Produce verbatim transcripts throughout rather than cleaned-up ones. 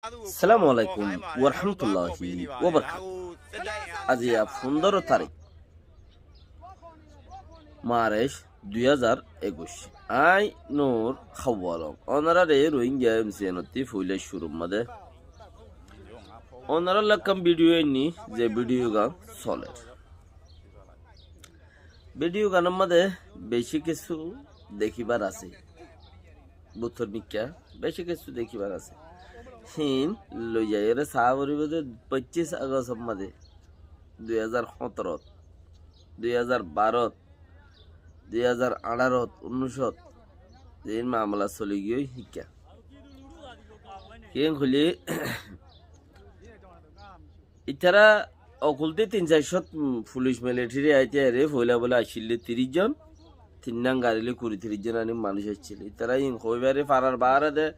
Assalamu alaikum warahmatulláhi wabarakátuhu. Aijja fundóro tarík, March dui házar ekuic. Añí Nur Hawalong. Ónorare Rohingya M C N ottú foila cúrur mazé ónorallá ekkán video ainní, ze video gán soler. Video gánor mazé beci kessú dekíbar asé. Bútor mikká beci kessú dekíbar asé. Híin loi zaiyóre saá foribó de poccíc Agostor mazé, dui házar hóñtoro, dui házar baró, dui házar añçáro, unnúic, zeén mamela soli giyói híkka. Kiyólla hoilé, ítara okul de tin sair cót, um, fulic militeri aite ere foila bóle accíl de tiríc zon, tinnán gari loi kuri tiríc zon aní manúic accíl. Ítara íin hoibar farar baáre de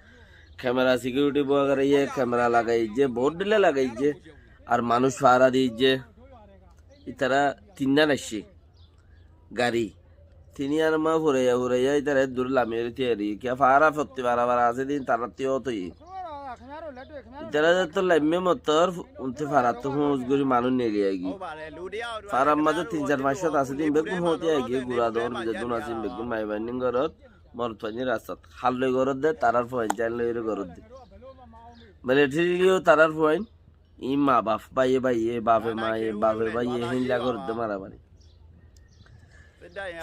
kemera sikiuriti boagara iye kemera lagaiyé, boóut dhíla lagaiyé, ar manúic fara diyé. Ítara tinnán aiccé gari. Tin yían mazé furaiya furaiya ítara eddúr lamiyóre tíyari. Kiyá fara fottí fara fara asé de íin taráttu yó ótoiye. Ítara zeéñtte laimmé mottor, únte farattú fúñs gorí manúic neeli aigí. Farar mazé tin sair fañs cót asé de íin beggún fúñti aigí, gura dóñr zedún asé íin beggún maiyafuain gorot, morotfuain rastat. Hál loi gorot de, tarár fuain cain loiyóre gorot de. Militeri loi yó tarár fuain, íin mabaf, báiye báiye, bafe maye, bafe báiye, héndilla gorédde maramari.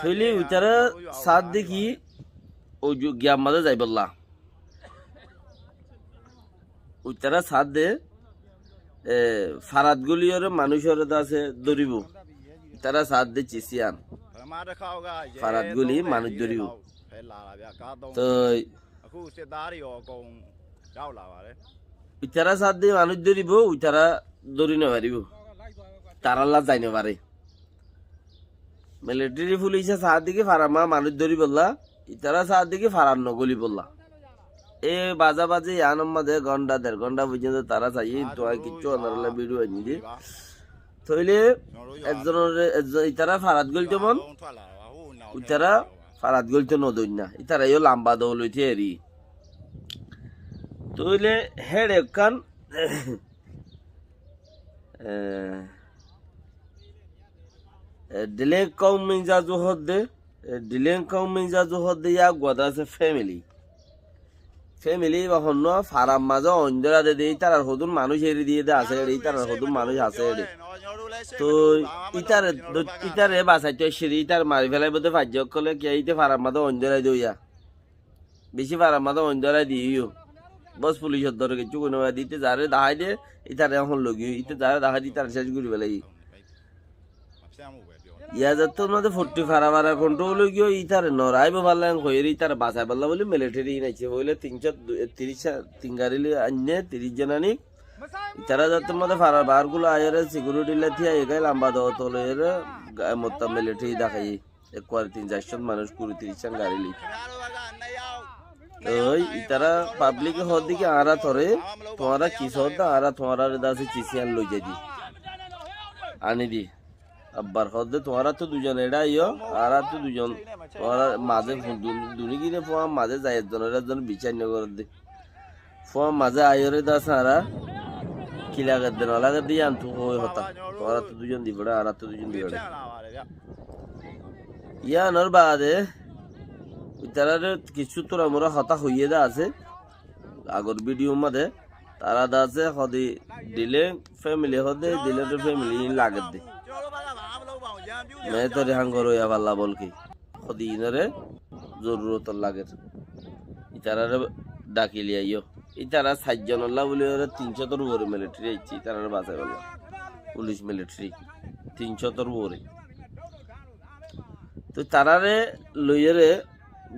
Tóile uitará saádde ki, ói giyar mazé zaibólla. Uitará saádde, e, farat góliyóre manúicoré de asé dóribou. Uitará saádde cis yían. Farat góli manúic dóribou. Toi Ítara saádde manúic dóribou, ítara dóri nofaribóu. Tarálla zai nofaré. Militeri fulise saádde ki farar mazé manúic dóribolla, ítara saádde ki farat nogólibolla. E bazabazi yíanor mazé gónda der gónda foijjonto tará saiyé, tuáñra kiccú onorálla bidiyo ainní de. Tóile ekzonoré, ekzon, ítara farat gólito mon, ítara farat gólito nodoinna. Ítara yó lamba dou loite eri. Tóile héçe ekkán, e, e, Dileng Kaum Minzazu hoódde, e, Dileng Kaum Minzazu hoódde yá guada asé femili. Femili íba honnúa farar mazé oindóra de de, ítarar hodún manúic eri diyé de asé éçe, ítarar hodún manúic asé éçe. Toi ítare, ítare basaito aiccé de, ítare mari felaibó de faijjé ókkole, kiyá íte farar mazé oindóra de óiya. Bicí farar mazé oindóra diyé yó. Bos fulicor dore kiccú goi nofaré de, íte zaré dahái de, ítare ehón loi giyói, íte zaré dahái de, ítare céc gorí felaiyé. Yá zattór mazé fottí fara fara konthól ói giyói, ítare noraibó falla en hoiyóre, ítare basaibólla bóli militeri ín aiccé. Foila tin cót, tiríc, tin gari loi ainné, tiríc zon aní. Ítara zattór mazé farar baár gula aiyóre sikiuriti loi tíai egai lamba dou toloiyóre, ga-, motta militeri dakaiyé. Ekkuare tin sair cót manúic kuri tiríc cán gari loi. Ói, ítara pablike hoódde ki añára toré, tuáñra ki soódde, añára tuáñrare de asé cis yían loi zai di. Aní di. Abbar hoódde tuáñrattú duizon eçé aiyó, añárattú duizon, tuáñrar mazé fun-, dun-, duní gine fúañr mazé zai ekzonore ekzon bicár nogorédde. Fúañr mazé aiyóre de asé añára ki lagedde nolagedde yíantu hoói hotá. Tuáñrattú duizon di feçá, añárattú duizon di feçá. Yíanor baade ítarare kissú turamura hotá hoiyé de asé. Agor bidiyor mazé tará de asé hodi Dileng femili hoódde, Dileng femili ín lagedde. Meétore hangor óiya falla bolki. Hodi ínore zorurot lager. Ítarare dhaki loi aiyó. Ítara sair zonolla buli ore tin cótor uore militeri aiccé, ítarare basaibólla. Fulic militeri. Tin cótor uore. Toi tarare loiyóre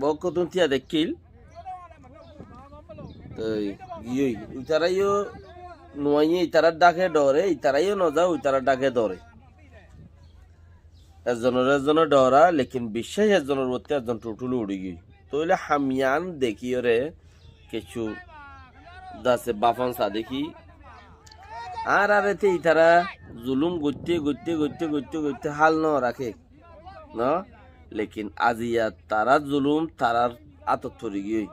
boóut hottún tíya deikkíl. Toi giyói. Ítara yó nuaiyé, ítarar dháke dhoore, ítara yó noza, ítara dháke dhoore. Ekzonore ekzone dhoora, lekin biccác ekzonor uottú ekzon thutthúli uçí giyói. Tóile ham yían dekíyore kessú de asé báfan saá de ki, añárarete ítara zulúm goitté, goitté, goitté, goitté, goitté hál noraké. No? Lekin aziya tarár zulúm, tarár átot fori giyói.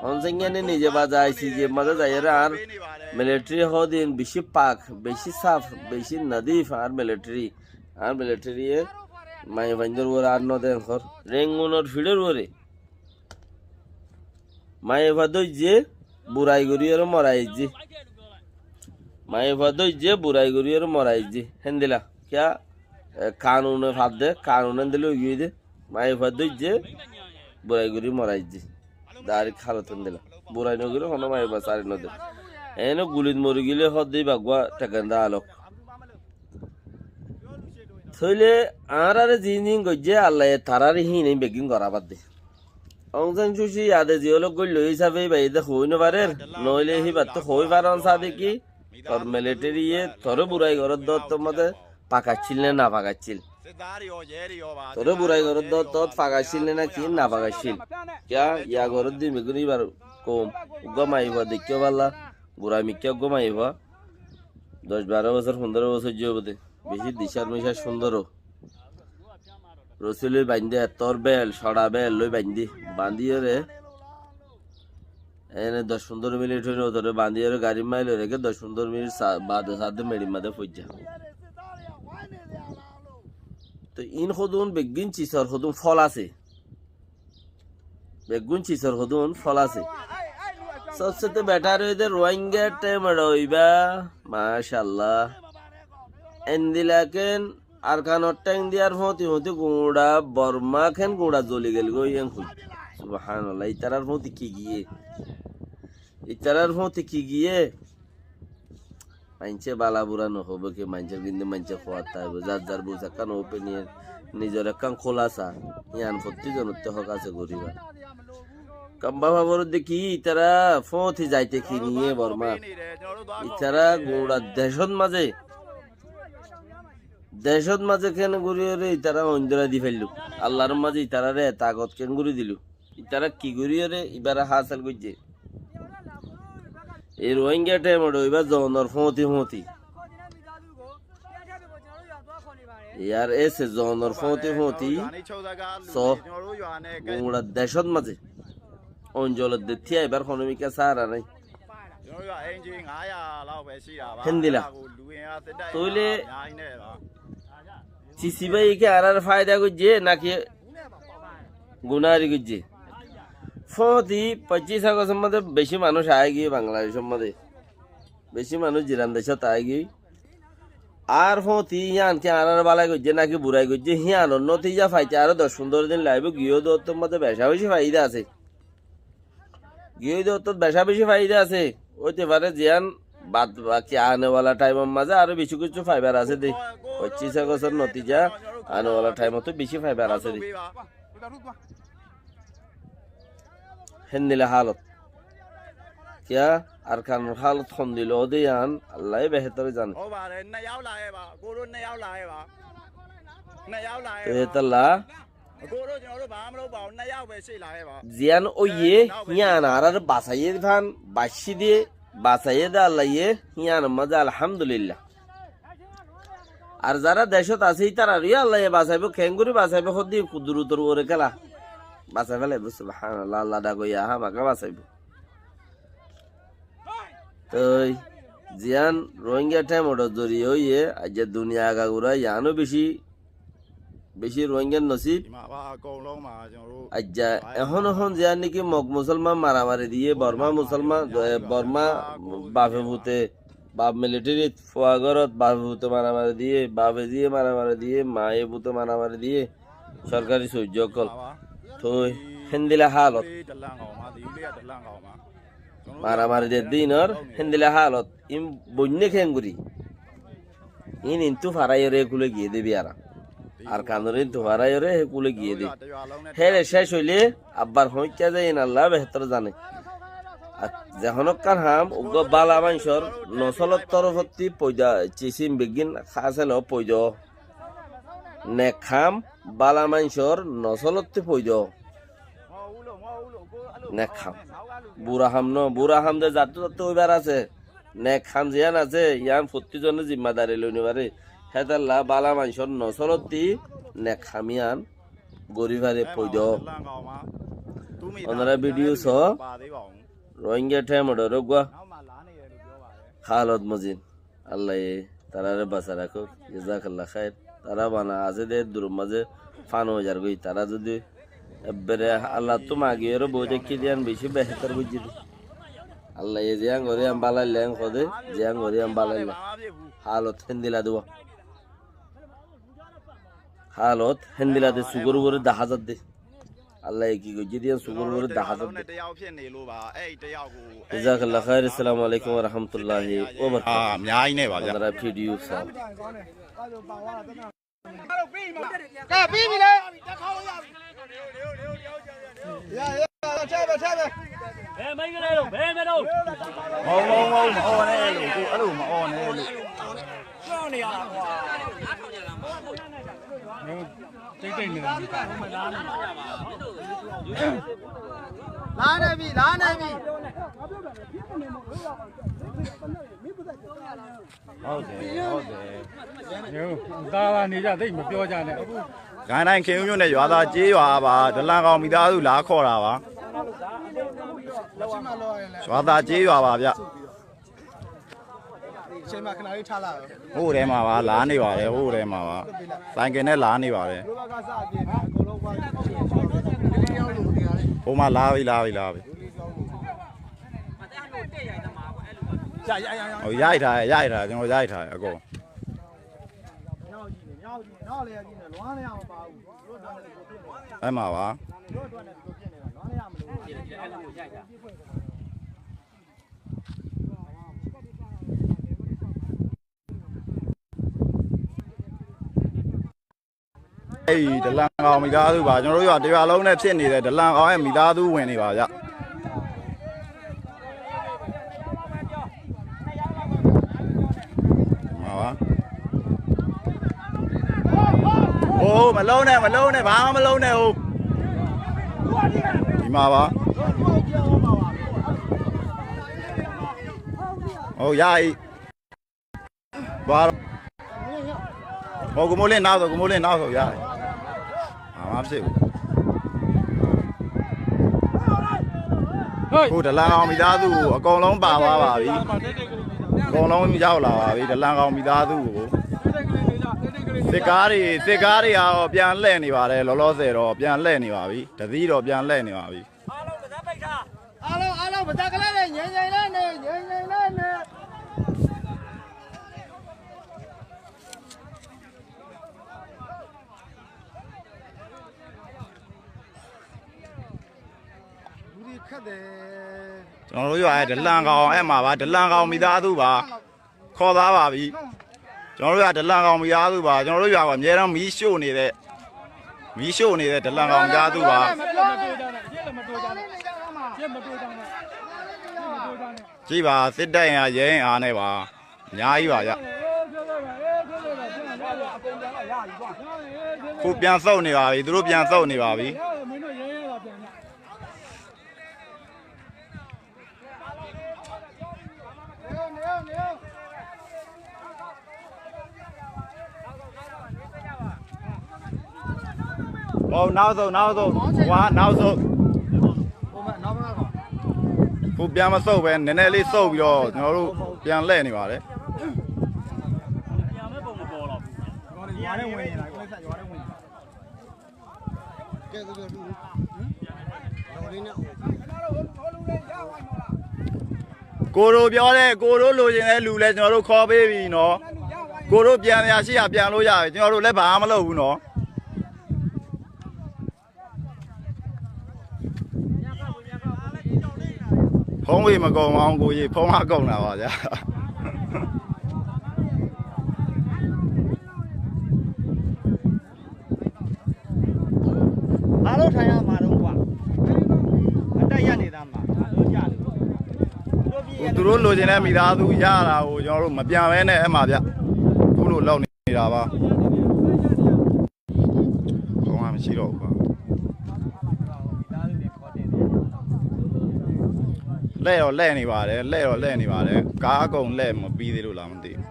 Hon sengiyane nize baza aisi je maze zaiyóre añár militeri hodin beci pak, beci saf, beci nadif añár militeri. Añár militeri ye maiyafuaindor uore ar no den hor. Rengunor fiçor uore. Maiyafua dóijje, burai goríyore morai aijje. Maiyafua dóijje, burai goríyore morai aijje. Héndila. Kiyá? E, kanune fadde, kanun héndila óigiyoi de. Maiyafua dóijje, burai gorí morai aijje. Dairek hálot héndila. Burai no gorí, hono maiyafua sári no de. Ene gulit mori gile hodde iba gua thekenda alok. Tóile añárare ziín ziín goijjé Allaye taráre híin beggín gorá badde. Ong San Suu Kyi yade ziyólok goilló hísafe íbaye de hoói nofarér, noóile híbattú hoói faron sáde ki, tor militariye toré burai goródde ottót mazé pak accíl né nafak accíl. Toré burai goródde ottót pak accíl né náki nafak accíl. Kiyá, ya goródde beggún íbar koum, uggúa maiyafua deikkó bála, gura mikká uggúa maiyafua, doc baró bosór, fundóro bosór óiye óibo de. Beci dicár micár cúndor ó. Rosí loi baindé, ettór bel, sóça bel loi baindé. Baindíyore, ene doc fundóro minit óile ótore baindíyore garir maze loi raikké, doc fundóro minit sa-, bade sáde meçir maze foijjá. Toi iín hodún beggín cisor hodún fol asé. Beggún cisor hodún fol asé. Sobsete betar óiye de Ruáinga thémedha óiba, macállah. Endila ken Arkanor théng diyar fóti fóti guñça Borma ken guñça zoli gelgói en hoi. Subhánallah, itarár fóti ki giyé? Itarár fóti ki giyé? Maincé bála bura nohóibo ki, maincór gín de maincé hoór táibo, zar zar buz ekkán opinion, nizor ekkán kúlasa, yián fottí zonottú hók asé goríbar. Kambáfa foredde ki, itará fóti zaite ki niyé Bormát. Itará guñça decót mazé, decót mazé ken goríyore itará oindóra di failló. Allar mazé itaráre tagot ken gorí diló. Itará ki goríyore ibáre hásil goijjé? Ei Ruáinga thémedha óiba zonor fóti fóti. Yar ese zonor fóti fóti. So, guñça decót mazé. Onjolor de thíya ibár honó mikká sára nái. Héndila. Tóile Sisi báiye ki añárar faida goijjé náki gunári goijjé? Fóti foccíc Agostor mazé beci manúic aáigiyoi Bangladecór mazé. Beci manúic Jiran decót aáigiyoi. Ar fóti yían ki añárar bálai goijjé náki burai goijjé, híanor notija faite aró doc fundóro din laibo, giyói de ottót mazé becabeci faida asé. Giyói de ottót becabeci faida asé. Óite fare ziyán bad baki anewala thaimor mazé aró beci kessú faibar asé de. Foccíc Agostor notija anewala thaimottú beci faibar asé de. Héndila hálot. Kiyá? Arkanor hálot hondila óde yían Allaye behétor zane. Toi hétolla ziyán óiye, híyan añáráre basaiyé fán, baiccí diyé, basaiyé dé Allaye, híyanor mazé alhamdulillah. Ar zará decót asé, ítarareyó Allaye basaibó, keéngorí basaibó, hoddé kudurotor uore kéla. Basai félaibo, subhánallah, Allah dhákoiya, hámaká basaibó. Toi, ziyán Rohingya thémedhor zoriya óiye, aijja duniya agagura, yiáno bicí, bicí Rohingyar nosib. Aijja ehón ehón ziyán niki Mog musolman maramari diyé, Borma musolman, e, Borma bafe fute, baf militerit, fua górot, bafe fute maramari diyé, bafe ziye maramari diyé, maye fute maramari diyé, sorkari soijjo ókkol. Toi, héndila hálot. Maramari der dinor héndila hálot. Iín boinné keéngorí? Iín intú faráiyore hé kúle giyé dé biyara. Arkanor intú faráiyore hé kúle giyé dé. Hére céc óile abbar hoóñikka zai iín Allah behétor zane. Ar zehón ekkán ham uggúa bála maincór nosólor torofottí foida, cisim beggín hásel ó foida ó. Nek ham bála maincór nosólottí foida ó. Nek ham. Bura ham no, bura ham de zattú zattú óibar asé. Nek ham ziyán asé, yián fottí zone zimmadari loi no fare. Hétolla bála maincór nosólottí nek ham yián gorí fare foida ó. Ónora bidiyó soó, Rohingya thaimot or uggwá hálot mozin. Allaye tarare basai rakók. Jazakallah khair. Tara bana asé de duror mazé fana ói zargói. Tara zodi ebbere Allattú magi ore boi táikke de yián beci behétor buijjé de. Allaye ziyán goré yián bálailla yián hoó de, ziyán goré yián bálailla. Hálot héndilla de. Hálot héndilla de, sukór uore dahá zar de. Allaye ki goijjé de yián sukór uore dahá zar de. Jazakallah khair. Assalamu alaikum wa rahmatullahi wa barakatuhu. Ónora bidiyó soó. ကဲ ပြီးပြီလေ။ ရရ ထည့်ပဲ ထည့်ပဲ။ ဘဲမဲလို့ ဘဲမဲလို့။ မဟုတ်ဘူး မဟုတ်ဘူး မအော်နဲ့လို့။ ကို အဲ့လိုမအော်နဲ့လို့။ တိတ်တိတ်နေတယ်။ လာနေပြီ လာနေပြီ။ ဟုတ်တယ် ဟုတ်တယ်။ ဒါလာနေကြ သိပ်မပြောကြနဲ့။ စစ်ကိုင်းတိုင်း ခင်ဦးမြို့နယ် ရွာသာကျေးရွာပါ။ ဒလန်ကောင်မိသားစု လာခေါ်တာပါ။ ရွာသာကျေးရွာပါဗျ။ ဟိုထဲမှာပါ။ လာနေပါတယ်။ ဟိုထဲမှာပါ။ ဆိုင်ကယ်နဲ့ လာနေပါတယ်။ ဟိုမှာ လာပြီ လာပြီ လာပြီ။ ဟို ရိုက်ထားတယ် ရိုက်ထားတယ် ကျွန်တော်ရိုက်ထားတယ် အကုန်။ အဲ့မှာပါ။ အဲ့ဒီ ဒလန်ကောင်မိသားစုပါ။ ကျွန်တော်တို့ရွာတစ်ရွာလုံးနဲ့ဖြစ်နေတဲ့ ဒလန်ကောင်ရဲ့မိသားစုဝင်တွေပါဗျ။ ဟုတ်ပါ။ အိုး မလုံးနဲ့ မလုံးနဲ့ ဘာမှမလုံးနဲ့။ အိုး ဒီမှာပါ။ ဟုတ် ရပြီ။ သွားတော့။ ဟို ကိုမိုးလင်း နောက်သို့ ကိုမိုးလင်း နောက်သို့ ရတယ်။ ဘာမှမဖြစ်ဘူး။ ဟေး။ ဟို ဒလန်ကောင်မိသားစုကို အကုန်လုံးပါသွားပါပြီ။ အကုန်လုံးရောက်လာပါပြီ။ ဒလန်ကောင်မိသားစုကို စစ်ကားတွေ စစ်ကားတွေကတော့ ပြန်လှည့်နေပါတယ်။ လောလောဆယ်တော့ ပြန်လှည့်နေပါပြီ။ တစ်စီးတော့ ပြန်လှည့်နေပါပြီ။ အားလုံး ပါးစပ်ပိတ်ထား။ အားလုံး အားလုံး ပါးစပ်ကလေးတွေ ငြိမ်ငြိမ်လေးနေ ငြိမ်ငြိမ်လေးနေ။ ကျွန်တော်တို့ရွာရဲ့ ဒလန်ကောင် အဲ့မှာပါ။ ဒလန်ကောင်မိသားစုပါ။ ခေါ်သွားပါပြီ။ ကျွန်တော်တို့ရွာ ဒလန်ကောင်မိသားစုပါ။ ကျွန်တော်တို့ရွာကို အမြဲတမ်းမီးရှို့နေတဲ့ မီးရှို့နေတဲ့ ဒလန်ကောင်မိသားစုပါ။ ကြည့်ပါ စစ်တပ်အင်အား ရဲအင်အားနဲ့ပါ။ အများကြီးပါဗျ။ ခုပြန်ဆုတ်နေပါပြီ။ သူတို့ပြန်ဆုတ်နေပါပြီ။ ဟို နောက်ဆုံး နောက်ဆုံး ဟိုက နောက်ဆုံး။ ခုပြန်မဆုတ်ပဲ နည်းနည်းလေးဆုတ်ပြီးတော့ ကျွန်တော်တို့ ပြန်လှည့်နေပါတယ်။ ကိုတို့ပြောတဲ့ ကိုတို့လိုချင်တဲ့လူလည်း ကျွန်တော်တို့ခေါ်ပေးပြီနော်။ ကိုတို့ပြန်ရရှိရ ပြန်လို့ရတယ်။ ကျွန်တော်တို့လည်း ဘာမှမလုပ်ဘူးနော်။ ဖုန်းတွေမကုန်အောင် ကိုကြီး ဖုန်းကကုန်တာပါဗျာ။ ဘာလို့ထိုင်ရမှာတော့ကွာ။ အတက်ရနေတာမှာ ဘာလို့ကြလို့။ သူတို့လိုချင်တဲ့မိသားစုရတာကို ကျွန်တော်တို့မပြန်ဘဲနဲ့ အဲ့မှာဗျ။ ခုလိုလုပ်နေတာပါ။ ဘယ်မှမရှိတော့ဘူးကွာ။ လှည့်တော့လှည့်နေပါတယ်။ လှည့်တော့လှည့်နေပါတယ်။ ကားအကုန်လှည့်မပြီးသေးလို့လားမသိဘူး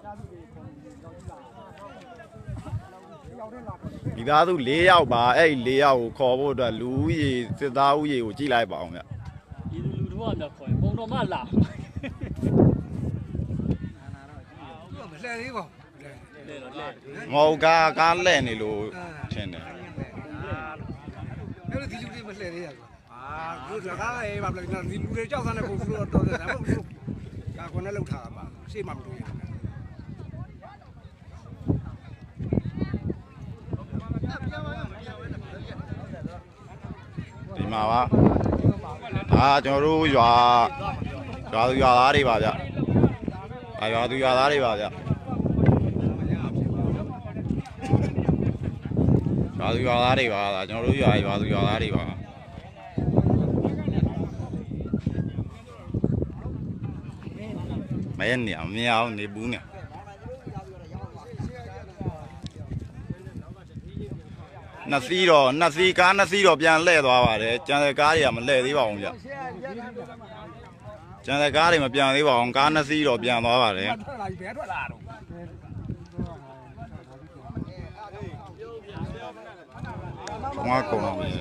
။ မိသားစုလေးယောက်ပါ။ အဲ့ဒီလေးယောက်ကိုခေါ်ဖို့အတွက် လူဦးရေ၊ စစ်သားဦးရေကို ကြည့်လိုက်ပါဦးဗျ။ ပြည်သူလူထုကများခေါ်ရင် ပုံတော့မှလာ။ သူကမလှည့်သေးပါဘူး။ လှည့်တော့လှည့်။ မဟုတ်ဘူး၊ ကား၊ ကားလှည့်နေလို့ထင်တယ်။ အဲ့လို ဒီလူတွေမလှည့်သေးရဘူး။ အာ၊ သူတို့ကလည်း ဘာဖြစ်လဲ၊ ဒီလူတွေကြောက်တာနဲ့ ကိုယ်သူတို့တော့ တော်တယ်။ ဒါပေမဲ့ ဒါကိုလည်း လှုပ်ထားတာပါ။ ရှေ့မှာ မတွေ့ရဘူး။ ဒီမှာပါ။ အာ၊ ကျွန်တော်တို့ရွာ၊ ရွာသူရွာသားတွေပါဗျ။ အာ၊ ရွာသူရွာသားတွေပါဗျ။ ရွာသူရွာသားတွေပါ။ ဒါကျွန်တော်တို့ရွာ၊ ရွာသူရွာသားတွေပါ။ မရနေအောင်၊ မရအောင်၊ နေပူနေ။ နှစ်စီးတော့၊ နှစ်စီး၊ ကားနှစ်စီးတော့ ပြန်လှည့်သွားပါတယ်။ ကျန်တဲ့ကားတွေက မလှည့်သေးပါဘူးဗျ။ ကျန်တဲ့ကားတွေ မပြန်သေးပါဘူး။ ကားနှစ်စီးတော့ ပြန်သွားပါတယ်။ ဘယ်ထွက်လာ၊ ဘယ်ထွက်လာတော့။ ဘုံကကုန်တော့မယ်။